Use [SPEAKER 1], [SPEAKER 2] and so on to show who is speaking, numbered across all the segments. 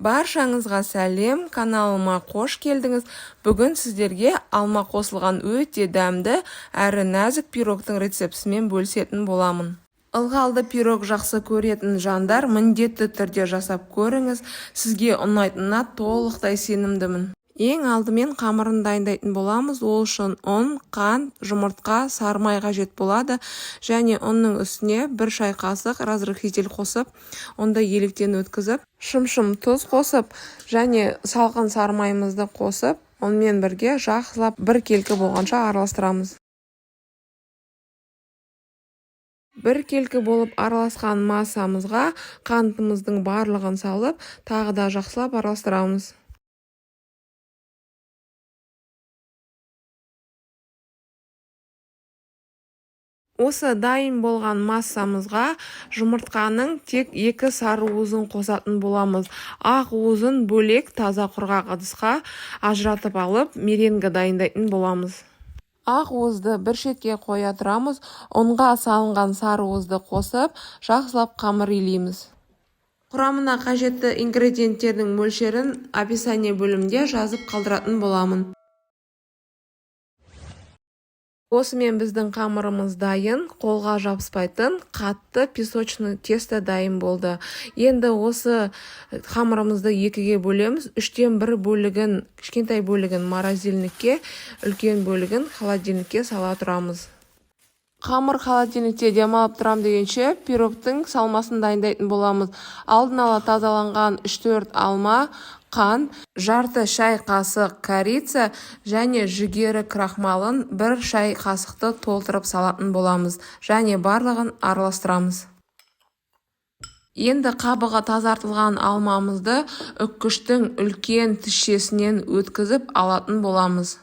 [SPEAKER 1] Баршаңызға сәлем, каналыма қош келдіңіз. Бүгін сіздерге алма қосылған өте дәмді әрі нәзік пирогтың рецептісімен бөлісетін боламын. Ылғалды пирог жақсы көретін жандар міндетті түрде жасап көріңіз, сізге ұнайтынына толықтай сенімдімін. Ең алдымен қамырын дайындайтын боламыз. Ол үшін ұн, қант, жұмыртқа, сары май қажет болады. Және ұнның үстіне 1 шай қасық разрыхлитель қосып, ұнды електен өткізіп, шым-шым тұз қосып, және салқын сары майымызды қосып, ұнмен бірге жақсылап бір келкі болғанша араластырамыз. Бір келкі болып араласқан массамызға қантымыздың барлығын салып, тағы да жақсылап араластырамыз. Осы дайын болған массамызға жұмыртқаның тек 2 сары уызын қосатын боламыз. Ақ уызын бөлек таза құрғақ ыдысқа ажыратып алып, меренгі дайындайтын боламыз. Ақ уызды бір шетке қоя тұрамыз. Ұнға салынған сары уызды қосып, жақсылап қамыр илейміз. Құрамына қажетті ингредиенттердің мөлшерін описание бөлімінде жазып қалдыратын боламын. Осымен біздің қамырымыз дайын, қолға жабыспайтын қатты песочный тесто дайын болды. Енді осы қамырымызды екіге бөлеміз. Үштен бір бөлігін, кішкентай бөлігін морозильникке, үлкен бөлігін холодильникке сала тұрамыз. Қамыр холодильникте демалып тұрам дегенше пирогтың салмасын дайындайтын боламыз. Алдын ала тазаланған 3-4 алма, қант, жарты шай қасық корица және жүгері крахмалын 1 шай қасықты толтырып салатын боламыз. Және барлығын араластырамыз. Енді қабығы тазартылған алмамызды үккіштің үлкен тісшесінен өткізіп алатын боламыз.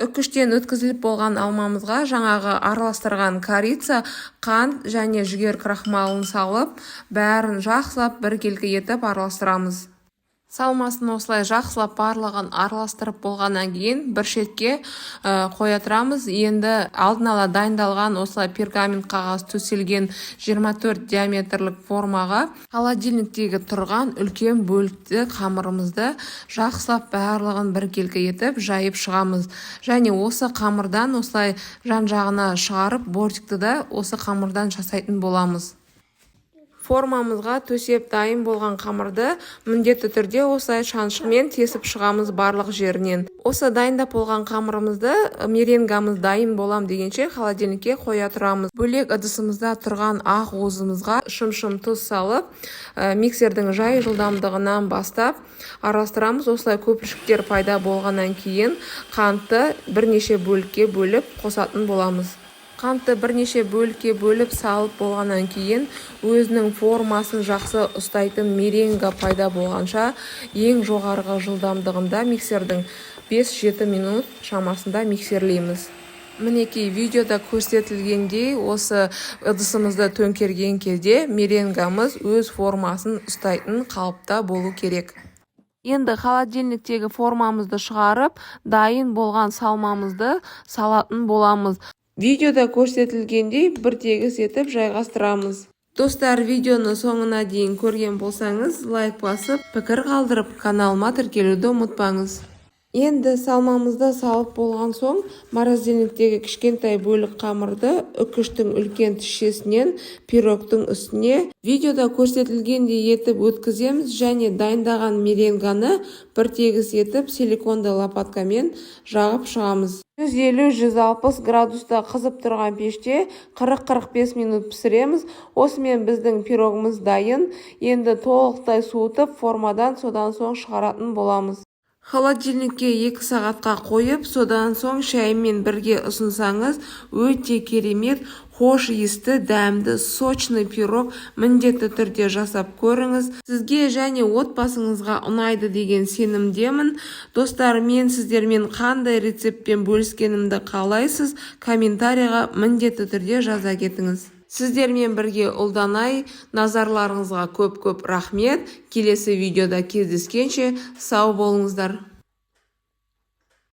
[SPEAKER 1] Үккіштен өткізіліп болған алмамызға жаңағы араластырған корица, қант және жүгері крахмалын салып, бәрін жақсылап біркелкі етіп араластырамыз. Салмасын осылай жақсылап барлығын араластырып болғаннан кейін бір шетке қоя тұрамыз. Енді алдын ала дайындалған осылай пергамент қағаз төселген 24 диаметрлік формаға холодильниктегі тұрған үлкен бөлікті қамырымызды жақсылап барлығын біркелкі етіп жайып шығамыз. Және осы қамырдан осылай жан-жағына шығарып бортикті да осы қамырдан жасайтын боламыз. Формамызға төсеп дайын болған қамырды міндетті түрде осылай шаншымен тесіп шығамыз барлық жерінен. Осы дайындап болған қамырымызды меренгамыз дайын болам дегенше холодильникке қоя тұрамыз. Бөлек ыдысымызда тұрған ақ уызымызға шым-шым тұз салып, миксердің жай жылдамдығынан бастап араластырамыз. Осылай көпіршіктер пайда болғаннан кейін қантты бірнеше бөлікке бөліп қосатын боламыз. Қантты бірнеше бөлікке бөліп салып болғаннан кейін өзінің формасын жақсы ұстайтын меренга пайда болғанша ең жоғарғы жылдамдығында миксердің 5-7 минут шамасында миксерлейміз. Мінекей видеода көрсетілгендей осы ыдысымызды төңкерген кезде меренгамыз өз формасын ұстайтын қалыпта болу керек. Енді холодильниктегі формамызды шығарып, дайын болған салмамызды салатын боламыз. Видеода көрсетілгендей бір тегіс етіп жайғастырамыз. Достар, видеоны соңына дейін көрген болсаңыз, лайк басып, пікір қалдырып, каналыма тіркелуді ұмытпаңыз. Енді салмамызды салып болған соң, морозильниктегі кішкентай бөлік қамырды үкіштің үлкен тісшесінен пирогтың үстіне видеода көрсетілгендей етіп өткіземіз және дайындаған меренганы бір тегіс етіп силиконды лопаткамен жағып шығамыз. 150-160 градуста қызып тұрған пеште 40-45 минут пісіреміз. Осымен біздің пирогымыз дайын. Енді толықтай суытып формадан содан соң шығаратын боламыз. Холодильникке 2 сағатқа қойып, содан соң шаймен бірге ұсынсаңыз, өте керемет, хош иісті, дәмді, сочный пирог міндетті түрде жасап көріңіз. Сізге және отбасыңызға ұнайды деген сенімдемін. Достар, мен сіздермен қандай рецептпен бөліскенімді қалайсыз, комментарийға міндетті түрде жаза кетіңіз. Сіздермен бірге Ұлданай, назарларыңызға көп-көп рахмет. Келесі видеода кездескенше сау болыңыздар.